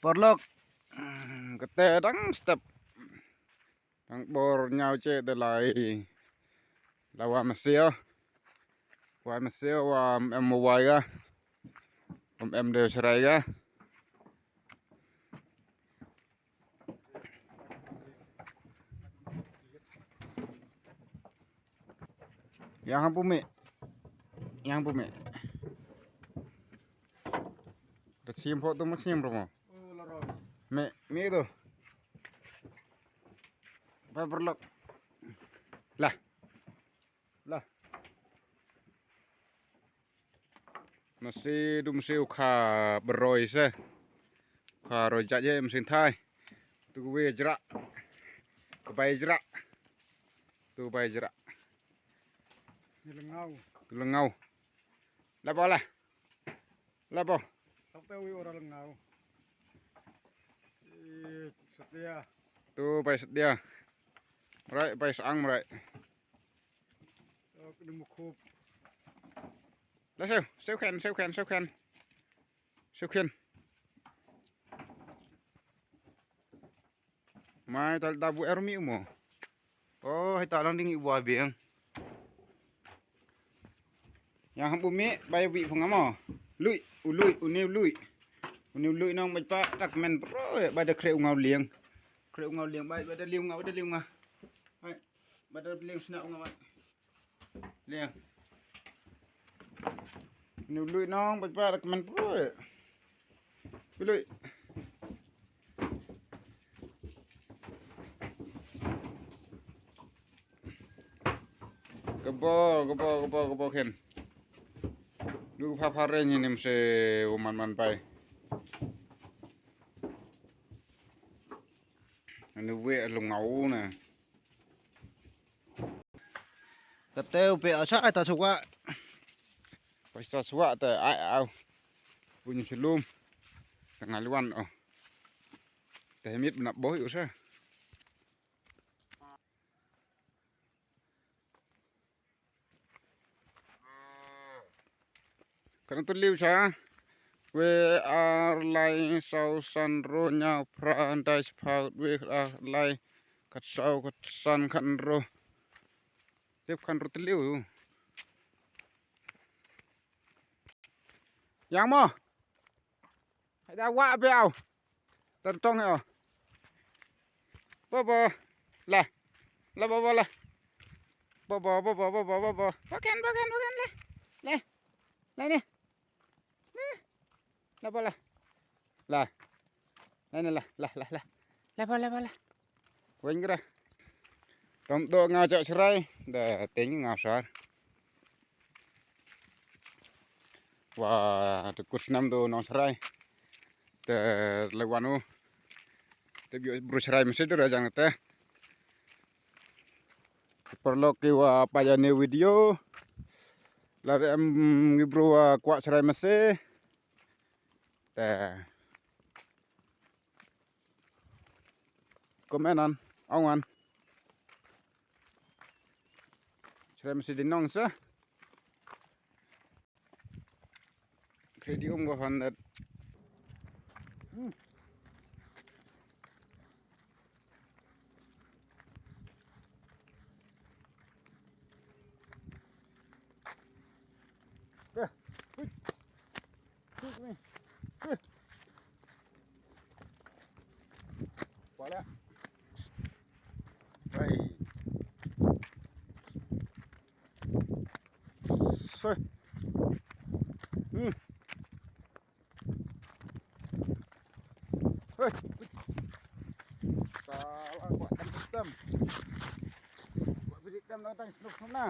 ປອດລັອກ ກະແຕດັງສະຕັບ ດັງບໍຍາວເຈແຕ່ຫຼາຍ ລາວວ່າມາເຊຍ ວ່າມາເຊຍ ວ່າແອມມາໄວກະ ແອມເດີສະໄລກະ. ຢາງຫັ້ນປຸເມ ຢາງປຸເມ ຕະຊຽມພໍຕົວມາຊຽມປະໝໍ ເມ ເມໂຕ ປະປະລັອກ ລະ ລະ. ມາເຊ ດູມາເຊ ໂອຄາ ບະຣອຍເຊ ໂອຄາ ຣອຍຈະເຢ ມາເຊນທາຍ ຕູເວຈະຣະ ກະໄບຈະຣະ ຕູໄບຈະຣະ ລະເງົາ ລະເງົາ ລະບໍ ລະ ລະບໍ ຕັກແຕ່ວິວລະເງົາ ເອີ ສະເຕຍ ຕູໄບສະເຕຍ ໄຣ ໄບສະອັງ ໄຣ. ລະເຊວ ເຊວແຄນ ເຊວແຄນ ເຊວແຄນ ເຊວແຄນ ມາຍຕາລະດາບູແອໂຣມີອຸໂມ ໂອ້ ໃຫ້ຕາລອງດິງອີກບໍ່ເບງ ຍັງບໍ່ມີໃບວິພະງາມ ລຸຍ ອຸລຸຍ ອຸນິວລຸຍ ອຸນິວລຸຍ ນ້ອງບັດປະ ຕັກແມ່ນໂອ້ຍ ໃບດະເຄຣອຸເງົາລຽງ ເຄຣອຸເງົາລຽງ ໃບ ໃບດະລຽງເງົາ ໃບດະລຽງເງົາ ໃບ ບັດດຽວລຽງຊະນະອອກມາ ລຽງ ໜູລຸຍນ້ອງ ໄປປາດມັນ ປຸ້ຍ ໄປລຸຍ ກະບໍ ກະບໍ ກະບໍ ກະບໍເຂັນ ດູພາພາເຣຍນີ້ ນີ້ມັນເຊວມັນມັນໄປ ອັນນີ້ເວະລົງເຫງົານະ. ກະແຕວເປເອົາຊາຍຕາສະຫວະ ໄປຕາສະຫວະແຕ່ອ້າຍເອົາ ບຸນສະລຸມ ສະຫງາຍລະວັນເອົາ ແຕ່ໃຫ້ມິດບັນນະບໍ່ຢູ່ຊະ. ຄັນຕົວລິວຊະ ເວອາໄລ ເຊົາຊັນ ໂຣຍາວ ພຣານ ໄດສະພາວ ເວອາໄລ ຄັດເຊົາ ຄັດຊັນ ຄັນໂຣ ເຈັບຄັນໂຣຕະລິວ ຍັງບໍ່ ໃຫ້ດາວະໄປເອົາ ຕະຕົງໃຫ້ເອົາ ບໍ່ບໍ່ ລະ ລະບໍ່ບໍ່ລະ ບໍ່ບໍ່ບໍ່ບໍ່ບໍ່ບໍ່ບໍ່ບໍ່ແກນບໍ່ແກນບໍ່ແກນລະ ລະ ລະນີ້ ລະ ລະບໍ່ລະ ລະ ລະນີ້ລະ ລະ ລະ ລະ ລະບໍ່ລະບໍ່ລະ ເວັນກະດາ ຕ້ອງໂຕງາຈະສະໄລ ແຕ່ເຕັງງາສາ ວ່າຕະກຸດສະໜາມໂດນ້ອງສະໄລ ແຕ່ລະວັນໂອ ແຕ່ບິໂອບຣູສະໄລມັນຊິໂດຣະຈັງແຕ່ ປະໂລກກິວາປາຍານີວິດີໂອ ລະແອມກິບຣູວາກວາສະໄລມາເຊ ແຕ່ Kom en an, awan. Srem si dinong sa. Kredi um go handat. Hmm. Eh, hui. Hui, hui. Eh. Voilà. Hui. Hui. Hmm. Hei. Salah, buat kan sistem. Buat bidik kan datang senuk sana.